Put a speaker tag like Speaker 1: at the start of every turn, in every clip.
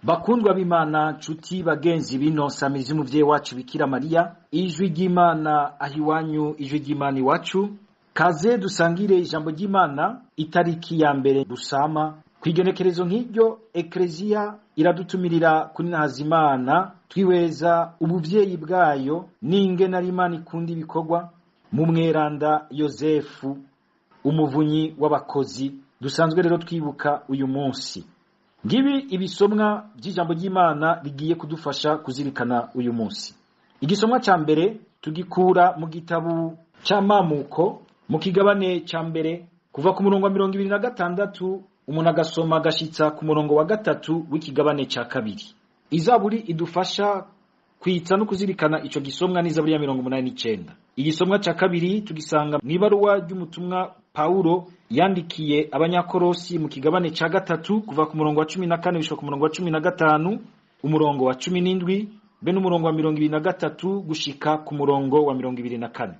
Speaker 1: Bakundwa b'Imana, nshuti bagenzi bino samizi umuvyeyi wacu Bikira Mariya, ijwi ry'Imana aho iwanyu, ijwi ry'Imana iwacu. Kaze dusangire ijambo ry'Imana. Itariki ya mbere Rusama, kw'igenekerezo nk'iryo, Ekleziya iradutumirira kuri Ntazimana, twihweza ubuvyeyi bwayo n'ingene ari Imana ikunda ibikorwa mu mweranda Yozefu, umuvunyi w'abakozi, dusanzwe rero twibuka uyu munsi. Ngibi ibisomwa by'ijambo ry'Imana rigiye kudufasha kuzirikana uyu munsi. Igisomwa ca mbere tugikura mu gitabo c'Amamuko, mu kigabane ca mbere, kuva ku murongo wa 26 umuntu agasoma agashitsa ku murongo wa 3 w'ikigabane ca kabiri. Izaburi idufasha kwitsa no kuzirikana ico gisomwa n'izaburi ya 89. Igisomwa ca kabiri tugisanga mw'ibaruwa ry'umutumwa Paulo yandikiye Abanyakorosi, mu kigabane ca gatatu, kuva ku murongo wa 14 gushika ku murongo wa 15, umurongo wa 17 be n'umurongo wa 23 gushika ku murongo wa 24.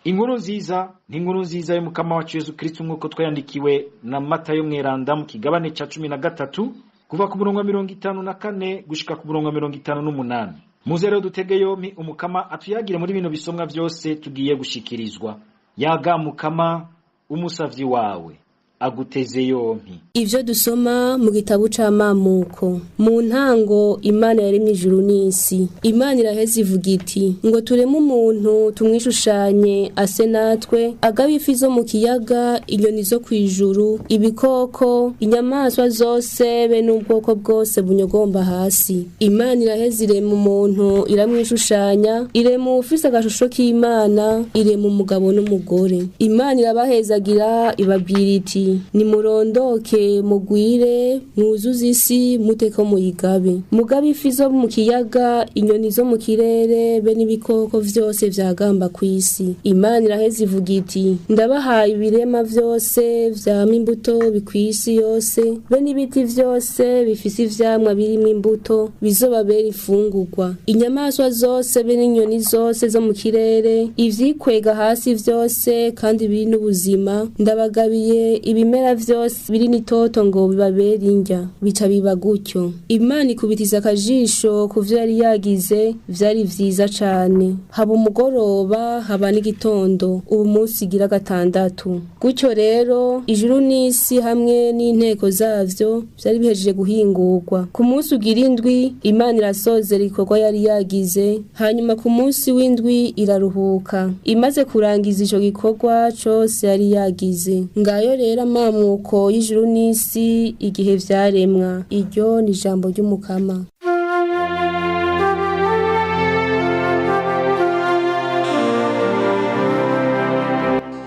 Speaker 1: Inkuru nziza ni inkuru nziza y'Umukama wacu Yesu Kristo nk'uko twayandikiwe na Matayo mweranda, mu kigabane ca 13, kuva ku murongo wa 54 gushika ku murongo wa 58. Muze rero dutege yompi Umukama atuyagire muri bino bisomwa vyose tugiye gushikirizwa. Yaga Mukama, umusavyi wawe aguteze yompi.
Speaker 2: Ivyo dusoma mu gitabo c'Amamuko. Mu ntango Imana yaremye ijuru n'isi. Imana iraheza ivuga iti: "Ngo tureme umuntu tumwishushanye, ase natwe, agabe ifi zo mu kiyaga, inyoni zo kwijuru, ibikoko, inyamaswa zose be n'ubwoko bwose bunyogomba hasi." Imana iraheza irema umuntu, iramwishushanya, irema uwufise agashusho k'Imana, irema umugabo n'umugore. Imana irabahezagira, ibabwira iti: "Nimurondoke, mugwire, mwuzuze isi, muteko muyigabe. Mugabe ifi zo mu kiyaga, inyoni zo mu kirere be n'ibikoko vyose vyagamba kw'isi." Imana iraheza ivuga iti: "Ndabahaye ibirema vyose vyama imbuto bikw'isi yose, be n'ibiti vyose bifise ivyamwa birimwo imbuto, bizobabera ifungurwa. Inyamaswa zose be n'inyoni zose zo mu kirere, ivyikwega hasi vyose kandi biri n'ubuzima, ndabagabiye ibimera vyose biri n'itoto ngo bibabere indya." Bica biba gutyo. Imana ikubitiza akajisho ku vyo yari yagize, vyari vyiza cane. Haba umugoroba, haba n'igitondo, ubu munsi igira gatandatu. Gutyo rero ijuru n'isi hamwe n'inteko zavyo vyari bihejeje guhingurwa. Ku munsi ugira indwi Imana irasozera igikorwa yari yagize, hanyuma ku munsi w'indwi iraruhuka, imaze kurangiza ico gikorwa cose yari yagize. Ngayo rero amamuko y'ijuru n'isi igihe vyaremwa. Iryo ni ijambo ry'Umukama.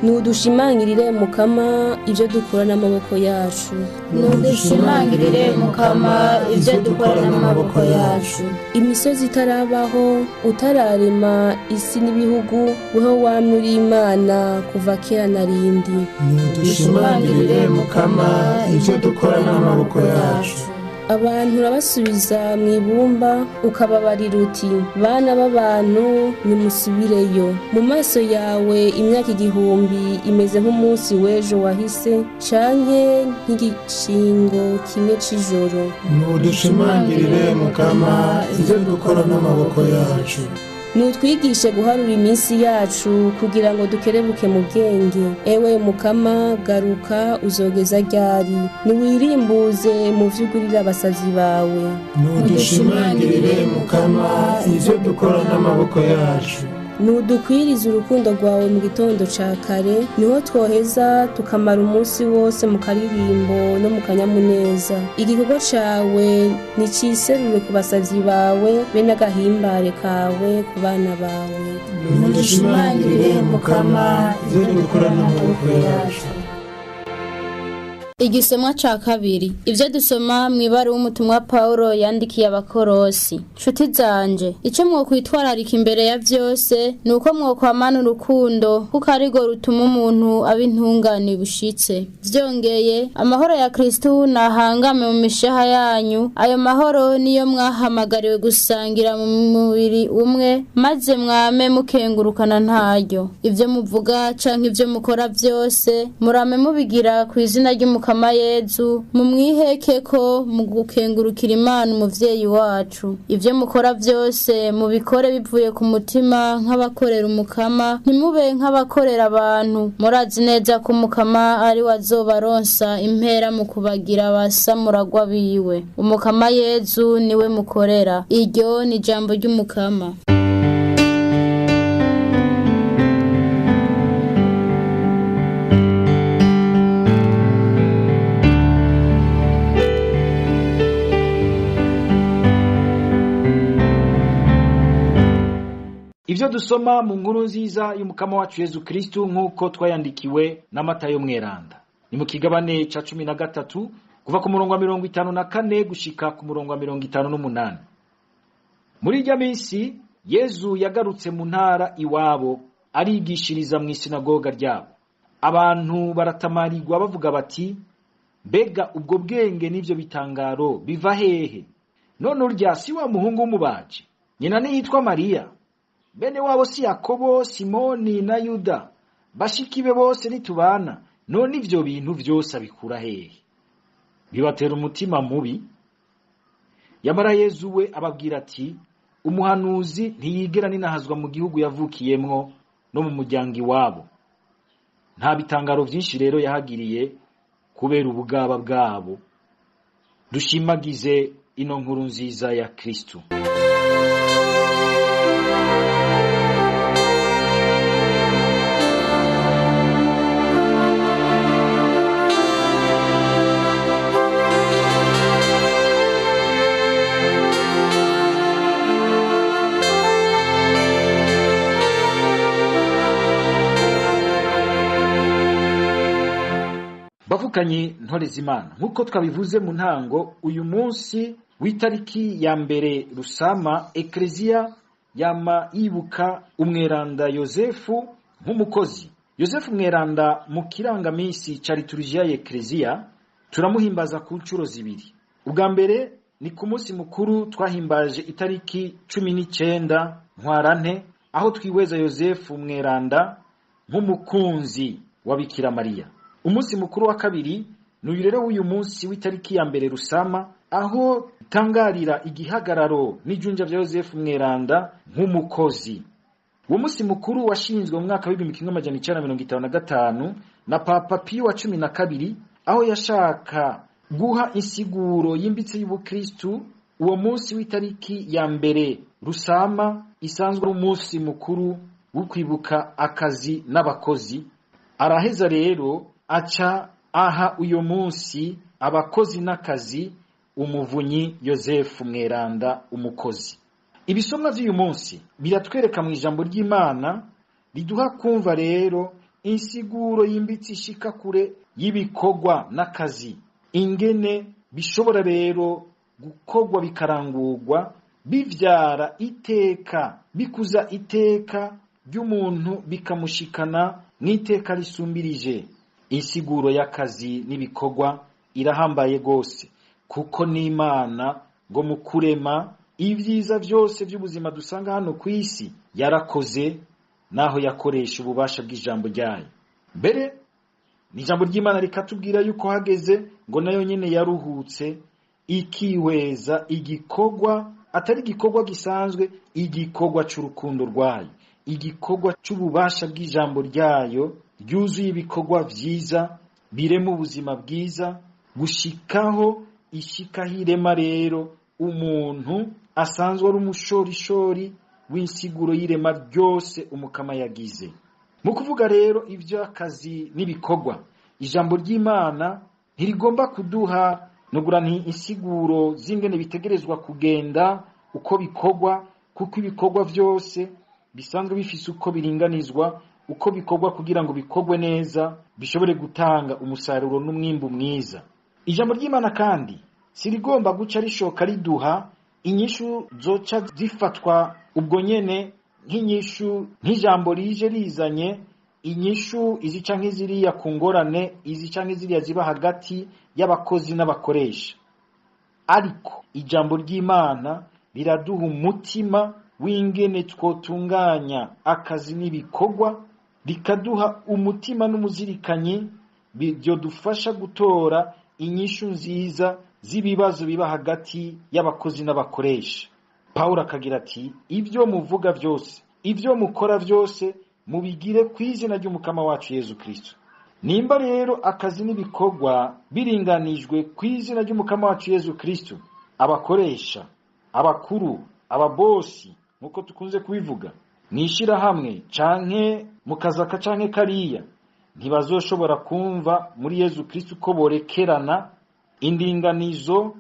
Speaker 2: Nudushimangirire Mukama ivyo dukora n'amaboko yacu.
Speaker 3: Nudushimangirire Mukama ivyo dukora n'amaboko yacu.
Speaker 2: Imisozi itarabaho, utararema isi n'ibihugu, weho wamye uri Imana kuva kera na rindi.
Speaker 4: Nudushimangirire Mukama ivyo dukora n'amaboko yacu.
Speaker 2: Abantu urabasubiza mu ibumba, ukababarira uti: "Bana b'abantu, nimusubireyo." Mu maso yawe imyaka 1000 imeze nk'umunsi w'ejo wahise, canke nk'igishingo kimwe c'ijoro.
Speaker 4: Nudushimangirire Mukama ivyo dukora n'amaboko yacu.
Speaker 2: Nutwigishe guharura iminsi yacu kugira ngo dukerebuke mu bwenge. Ewe Mukama, garuka, uzogeza ryari? Niwirimbuze mu vy'ugurira abasavyi bawe.
Speaker 4: Nudushimangirire Mukama ivyo dukora n'amaboko yacu.
Speaker 2: Nudukwirize urukundo rwawe mu gitondo ca kare, niho twoheza tukamara umunsi wose mu karirimbo no mu kanyamuneza. Igikorwa cawe niciserure ku basavyi bawe, be n'agahimbare kawe ku bana bawe.
Speaker 4: Nudushimangirire Mukama ivyo dukora n'amaboko yacu.
Speaker 3: Igisomwa ca kabiri. Ivyo dusoma mw'ibaruwa w'umutumwa Paulo yandikiye Abakorosi. Nshuti zanje, ico mwokwitwararika imbere ya vyose nuko mwokwamana urukundo, kuko arirwo rutuma umuntu aba intungane bushitse. Vyongeye, amahoro ya Kristo nahangame mu mishaha yanyu. Ayo mahoro niyo mwahamagariwe gusangira mu mubiri umwe, maze mwame mukengurukana ntaryo. Ivyo muvuga canke ivyo mukora vyose, murame mubigira ku izina ry'Umukama w'umukama Yezu, mumwihekeko mu gukengurukira Imana umuvyeyi wacu. Ivyo mukora vyose mubikore bivuye ku mutima nk'abakorera umukama, ntimube nk'abakorera abantu. Murazi neza ko umukama ari we azobaronsa impera mu kubagira abasamuragwa biwe. Umukama Yezu niwe mukorera. Iryo ni ijambo ry'umukama.
Speaker 1: Ivyo dusoma mu nkuru nziza y'umukama wacu Yezu Kristu nk'uko twayandikiwe na Matayo Mweranda. Ni mu kigabane ca 13 kuva ku murongo wa 54 gushika ku murongo wa 58. Muri irya minsi Yezu yagarutse mu ntara iwabo arigishiriza mu isinagoga ryabo. Abantu baratamarirwa bavuga bati: mbega ubwo bwenge n'ivyo bitangaro biva hehe? None urya si wa muhungu w'umubaji? Nyina ntiyitwa Mariya? Bene wabo si Yakobo, Simoni na Yuda? Bashiki be bose nitubana? None ivyo bintu vyose abikura hehe? Bibatera umutima mubi. Yamara Yezu we ababwira ati: umuhanuzi ntiyigera ninahazwa mu gihugu yavukiyemwo no mu muryango iwabo. Nta bitangaro vyinshi rero yahagiriye kubera ubugaba bwabo. Dushimagize ino nkuru nziza ya Kristu. Bavukanye ntore z'Imana, nk'uko twabivuze mu ntango, uyu munsi w'itariki ya 1 Rusama, Eklezia yama yibuka umweranda Yosefu nk'umukozi. Yosefu mweranda mu kirangaminsi ca liturujia ya Eklezia turamuhimbaza ku ncuro zibiri. Ubwa mbere ni ku munsi mukuru twahimbaje itariki 19 Ntwarante, aho twihweza Yosefu mweranda nk'umukunzi wa Bikira Mariya. Umunsi mukuru wa kabiri ni uyu rero w'uyu munsi w'itariki ya 1 Rusama, aho tangarira igihagararo n'ijunja vya Yosefu mweranda nk'umukozi. Uwo munsi mukuru washinzwe mu mwaka w'1955 na Papa Pio wa 12, aho yashaka guha insiguro yimbitse y'ubukristu. Uwo munsi w'itariki ya 1 Rusama isanzwe ari umunsi mukuru wo kwibuka akazi n'abakozi. Araheza rero aca aha uyo munsi abakozi n'akazi umuvunyi Yosefu mweranda umukozi. Ibisomwa vy'uyu munsi biratwereka mu ijambo ry'Imana riduha kumva rero insiguro yimbitse ishika kure y'ibikorwa n'akazi, ingene bishobora rero gukorwa bikarangurwa bivyara iteka, bikuza iteka ry'umuntu bikamushikana mw'iteka risumbirije. Insiguro y'akazi n'ibikorwa irahambaye gose, kuko n'Imana ngo mu kurema ibyiza vyose by'ubuzima dusanga hano ku isi yarakoze, naho yakoresha ububasha bw'ijambo ryayo. Mbere ni ijambo ry'Imana rikatubwira yuko hageze ngo nayo nyene yaruhutse ikihweza igikorwa atari igikorwa gisanzwe, igikorwa c'urukundo rwayo, igikorwa c'ububasha bw'ijambo ryayo ryuzuye ibikorwa vyiza birema ubuzima bwiza, gushikaho ishikaho irema rero umuntu asanzwe ari umushorishori w'insiguro y'irema ryose umukama yagize. Mu kuvuga rero ivy'akazi n'ibikorwa, ijambo ry'Imana ntirigomba kuduha nugura nti insiguro z'ingene bitegerezwa kugenda uko bikorwa, kuko ibikorwa vyose bisanzwe bifise uko biringanizwa, uko bikorwa kugira ngo bikorwe neza bishobore gutanga umusaruro n'umwimbu mwiza. Ijambo ry'Imana kandi sirigomba guca rishoka riduha inyishu zoca zifatwa ubwo nyene nk'inyishu, nk'ijambo rije rizanye inyishu izi canke ziriya ku ngorane izi canke ziriya ziba hagati y'abakozi n'abakoresha. Ariko ijambo ry'Imana riraduha umutima w'ingene twotunganya akazi n'ibikorwa, rikaduha umutima n'umuzirikanyi byodufasha gutora inyishu nziza z'ibibazo biba hagati y'abakozi n'abakoresha. Pawulo akagira ati: ibyo muvuga byose, ibyo mukora byose, mubigire ku izina ry'Umukama wacu Yezu Kristo. Nimba rero akazi n'ibikorwa biringanijwe ku izina ry'Umukama wacu Yezu Kristo, abakoresha, abakuru, ababosi, nkuko tukunze kubivuga, mw'ishirahamwe canke mu kazaka canke kariya, ntibazoshobora kumva muri Yezu Kristo ko borekerana indinganizo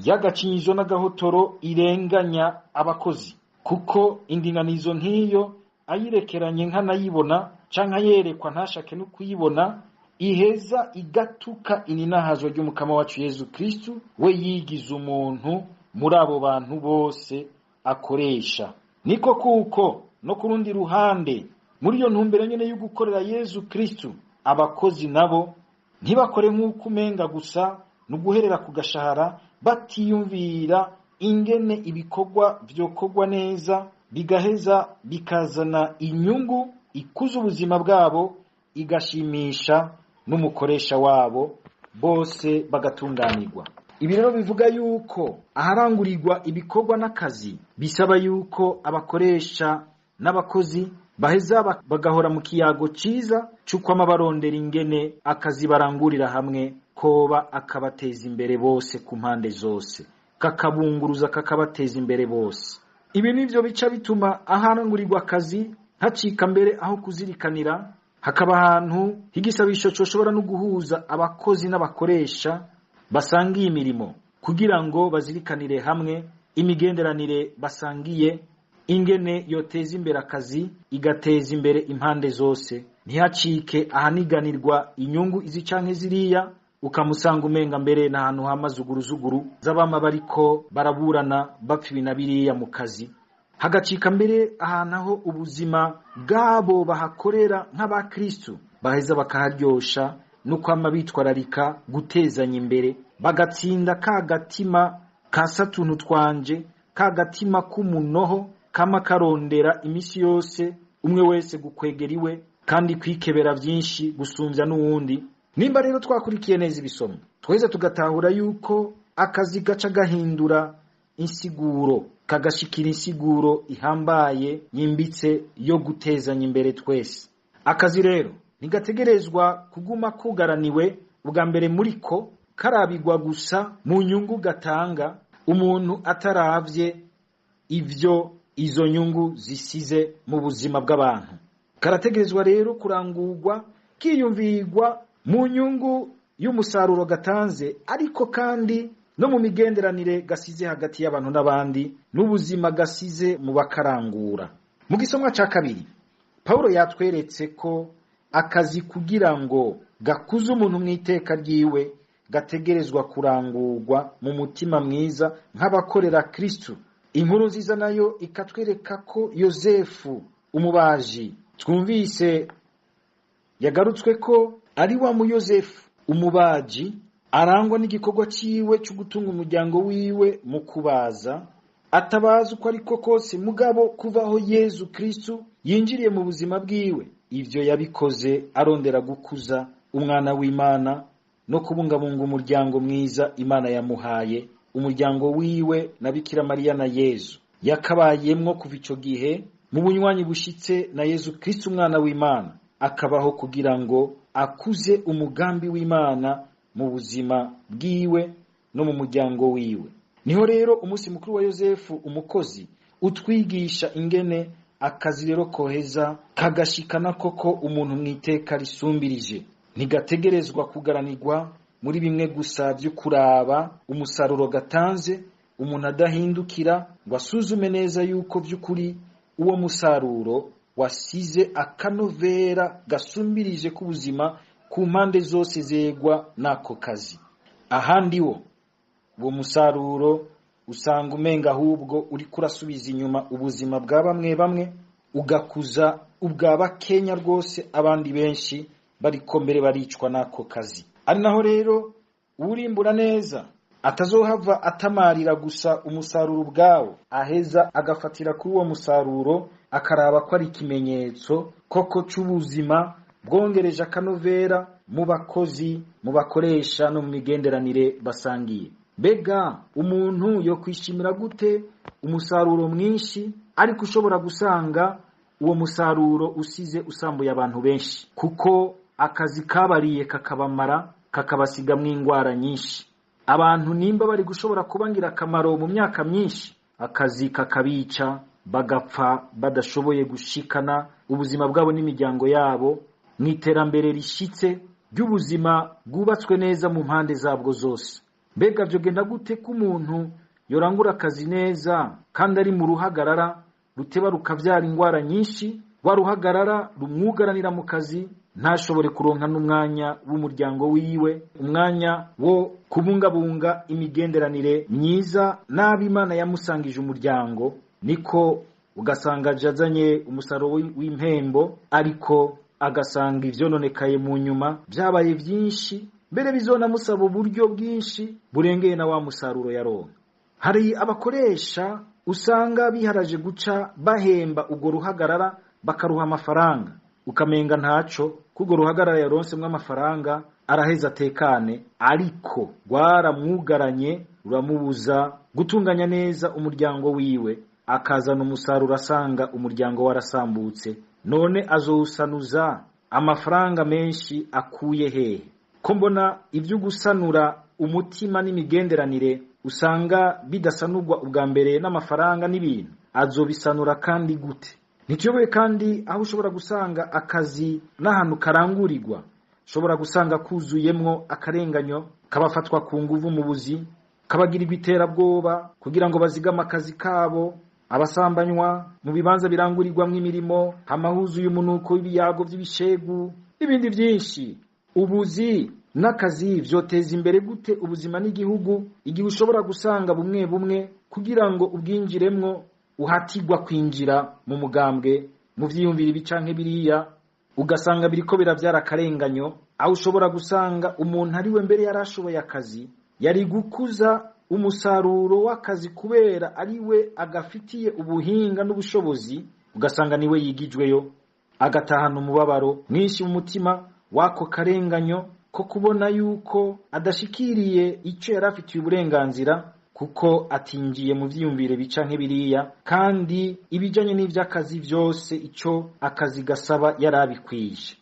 Speaker 1: y'agacinyizo n'agahotoro irenganya abakozi, kuko indinganizo nk'iyo ayirekeranye nkanayibona canke ayerekwa ntashake no kuyibona, iheza igatuka ininahazwa ry'Umukama wacu Yezu Kristo, we yigize umuntu muri abo bantu bose akoresha. Niko kuko no ku rundi ruhande, muri iyo ntumbero nyene yo gukorera Yezu Kristo, abakozi nabo ntibakore nk'uko umenga gusa no guherera ku gashahara, batiyumvira ingene ibikorwa vyokorwa neza bigaheza bikazana inyungu ikuza ubuzima bwabo, igashimisha n'umukoresha wabo, bose bagatunganirwa. Ibi rero bivuga yuko aharangurirwa ibikorwa n'akazi bisaba yuko abakoresha n'abakozi baheza bagahora mu kiyago ciza c'ukwama barondera ingene akazi barangurira hamwe koba akabateza imbere bose ku mpande zose, kakabunguruza kakabateza imbere bose. Ibi nivyo bica bituma aharangurirwa akazi hacika mbere aho kuzirikanira, hakaba ahantu h'igisabisho coshobora no guhuza abakozi n'abakoresha basangiye imirimo, kugira ngo bazirikanire hamwe imigenderanire basangiye, ingene yoteza imbere akazi igateza imbere impande zose, ntihacike ahaniganirwa inyungu izi canke ziriya, ukamusanga umenga mbere n'ahantu hamazuguruzuguru z'abama bariko baraburana bapfa ibi na biriya mu kazi, hagacika mbere ahantu aho ubuzima bwabo bahakorera nk'abakristu baheza bakaharyosha no kwama bitwararika gutezanya imbere, bagatsinda ka gatima ka satuntu twanje, ka gatima k'umunoho kama karondera imisi yose umwe wese gukwegera iwe kandi kwikebera byinshi gusumvya n'uwundi. Nimba rero twakurikiye neza ibisomo, twese tugatahura yuko akazi gaca gahindura insiguro, kagashikira insiguro ihambaye yimbitse yo gutezanya imbere twese. Akazi rero ntigategerezwa kuguma kugaraniwe ubwa mbere muriko karabigwa gusa mu nyungu gatanga, umuntu ataravye ivyo izo nyungu zisize mu buzima bw'abantu. Karategerezwa rero kurangurwa kiyumvirwa mu nyungu y'umusaruro gatanze, ariko kandi no mu migenderanire gasize hagati y'abantu n'abandi, n'ubuzima gasize mu bakarangura. Mu gisomwa ca kabiri, Paulo yatweretse ko akazi kugira ngo gakuze umuntu mu iteka ryiwe gategerezwa kurangurwa mu mutima mwiza nk'abakorera Kristo. Inkuru nziza nayo ikatwereka ko Yozefu umubaji twumvise yagarutswe ko ari wa mu Yozefu umubaji arangwa n'igikorwa ciwe cyo gutunga umuryango wiwe mu kubaza, atabaza uko ariko kose, mugabo kuvaho Yezu Kristo yinjiriye mu buzima bwiwe, ivyo yabikoze arondera gukuza umwana w'Imana no kubungabunga umuryango mwiza Imana yamuhaye, umuryango wiwe na Bikira Mariya na Yezu yakabayemwo kuva ico gihe mu bunywanyi bushitse na Yezu Kristo umwana w'Imana, akabaho kugira ngo akuze umugambi w'Imana mu buzima bwiwe no mu muryango wiwe. Niho rero umunsi mukuru wa Yozefu umukozi utwigisha ingene akazi rero koheza kagashikana koko umuntu mwiteka risumbirije, ntigategerezwa kugaranirwa muri bimwe gusa byo kuraba umusaruro gatanze, umuntu adahindukira ngo asuzume neza yuko by'ukuri uwo musaruro wasize akanovera gasumbirije k'ubuzima ku mpande zose zegwa n'ako kazi. Ahandi wo uwo musaruro usanga umenga ahubwo uri kurasubiza inyuma ubuzima bwa bamwe bamwe, ugakuza ubwa bakenya rwose, abandi benshi bariko mbere baricwa n'ako kazi. Ari naho rero urimbura neza atazohava atamarira gusa umusaruro ubwawo, aheza agafatira kuri uwo musaruro akaraba ko ari ikimenyetso koko c'ubuzima bwongereje akanovera mu bakozi, mu bakoresha no mu migenderanire basangiye. Mbega umuntu yo kwishimira gute umusaruro mwinshi ariko ushobora gusanga uwo musaruro usize usambuye abantu benshi, kuko akazi kabariye kakabamara kakabasigamwo ingwara nyinshi. Abantu nimba bari gushobora kubangira akamaro mu myaka myinshi, akazi kakabica bagapfa badashoboye gushikana ubuzima bwabo n'imiryango yabo mu iterambere rishitse ry'ubuzima bwubatswe neza mu mpande zabwo zose. Mbega vyogenda gute ko umuntu yorangura akazi neza kandi ari mu ruhagarara ruteba rukavyara ingwara nyinshi, wa ruhagarara rumwugaranira mu kazi ntashobore kuronka n'umwanya w'umuryango wiwe, umwanya wo kubungabunga imigenderanire myiza n'ab'Imana yamusangije umuryango. Niko ugasanga azanye umusaruro w'impembo, ariko agasanga ivyononekaye mu nyuma vyabaye vyinshi, mbere bizonamusaba uburyo bwinshi burengeye na wa musaruro yaronka. Hari abakoresha usanga biharaje guca bahemba urwo ruhagarara bakaruha amafaranga, ukamenga ntaco kugo ruhagarara yaronsemwo amafaranga araheza atekane, ariko rwaramwugaranye ruramubuza gutunganya neza umuryango wiwe, akazana umusaruro asanga umuryango warasambutse. None azowusanuza amafaranga menshi akuye hehe? Ko mbona ivyo gusanura umutima n'imigenderanire usanga bidasanurwa ubwa mbere n'amafaranga n'ibintu, azobisanura kandi gute? Ntituyoboye kandi aho ushobora gusanga akazi n'ahantu karangurirwa, ushobora gusanga kuzuyemwo akarenganyo, kabafatwa ku nguvu mu buzi, kabagirirwa iterabwoba kugira ngo bazigame akazi kabo, abasambanywa mu bibanza birangurirwamwo imirimo, hama huzuye umunuko w'ibiyago vy'ibishegu n'ibindi vyinshi. Ubuzi n'akazi vyoteza imbere gute ubuzima n'igihugu igihe ushobora gusanga bumwe bumwe kugira ngo ubwinjiremwo uhatirwa kwinjira mu mugambwe, mu vyiyumviro ibi canke biriya, ugasanga biriko biravyara akarenganyo, aho ushobora gusanga umuntu ari we mbere yarashoboye akazi, yari gukuza umusaruro w'akazi kubera ari we agafitiye ubuhinga n'ubushobozi, ugasanga niwe yigijweyo, agatahana umubabaro mwinshi mu mutima w'ako karenganyo ko kubona yuko adashikiriye ico yari afitiye uburenganzira, kuko atinjiye mu vyiyumvire bica nk'ibiriya, kandi ibijanye n'ivy'akazi vyose ico akazi gasaba yarabikwije.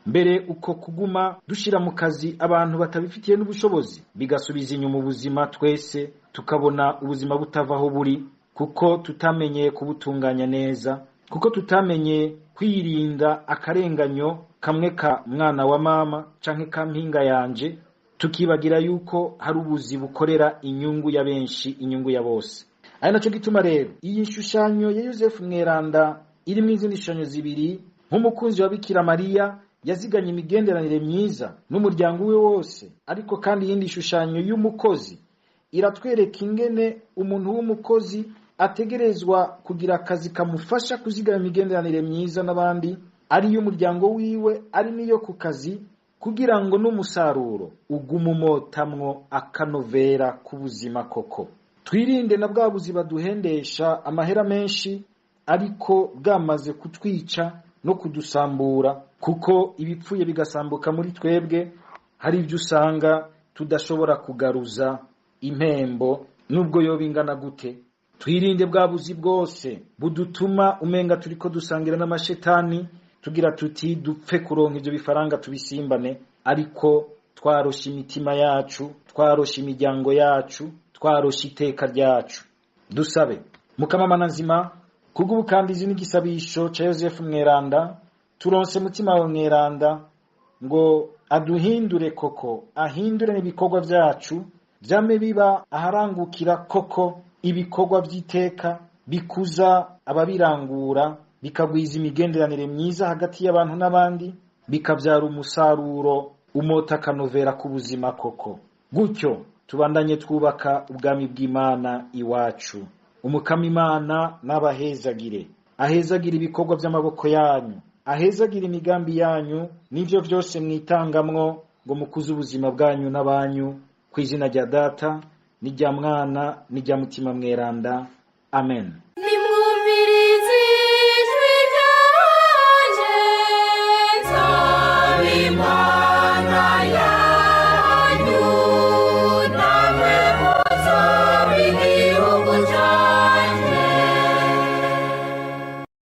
Speaker 1: Mbere uko kuguma dushira mu kazi abantu batabifitiye n'ubushobozi bigasubiza inyuma ubuzima, twese tukabona ubuzima butavaho buri, kuko tutamenye kubutunganya neza, kuko tutamenye kwirinda akarenganyo kamwe ka mwana wa mama canke ka mpinga yanje, tukibagira yuko hari ubuzi bukorera inyungu ya benshi, inyungu ya bose. Ari naco gituma rero iyi nshushanyo ya Yosefu Mweranda irimwo izindi nshushanyo zibiri, nk'umukunzi wa Bikira Mariya yaziganye imigenderanire myiza n'umuryango we wose, ariko kandi iyindi shushanyo y'umukozi iratwereka ingene umuntu w'umukozi ategerezwa kugira akazi kamufasha kuzigama imigenderanire myiza n'abandi, ari iy'umuryango wiwe ari n'iyo ku kazi, kugira ngo n'umusaruro ugume umotamwo akanovera k'ubuzima koko. Twirinde na bwa buzi baduhendesha amahera menshi ariko bwamaze kutwica no kudusambura, kuko ibipfuye bigasambuka muri twebwe, hari ibyo usanga tudashobora kugaruza impembo nubwo yoba ingana gute. Twirinde bwa buzi bwose budutuma umenga turiko dusangira n'amashetani, tugira tuti dupfe kuronka ivyo bifaranga tubisimbane, ariko twaroshe imitima yacu, twaroshe imiryango yacu, twaroshe iteka ryacu. Dusabe Mukama Mana nzima, kubw'ubukandizi n'igisabisho ca Yosefu Mweranda, turonse mutima wawe Mweranda ngo aduhindure koko, ahindure n'ibikorwa vyacu vyame biba aharangukira koko ibikorwa vy'iteka bikuza ababirangura, bikagwiza imigenderanire myiza hagati y'abantu n'abandi, bikavyara umusaruro umota akanovera k'ubuzima koko. Gutyo tubandanye twubaka ubwami bw'Imana iwacu. Umukama Imana n'abahezagire, ahezagire ibikorwa vy'amaboko yanyu, ahezagire imigambi yanyu n'ivyo vyose mwitangamwo ngo mukuze ubuzima bwanyu n'abanyu, kw'izina rya Data n'irya Mwana n'irya Mutima Mweranda. Amen.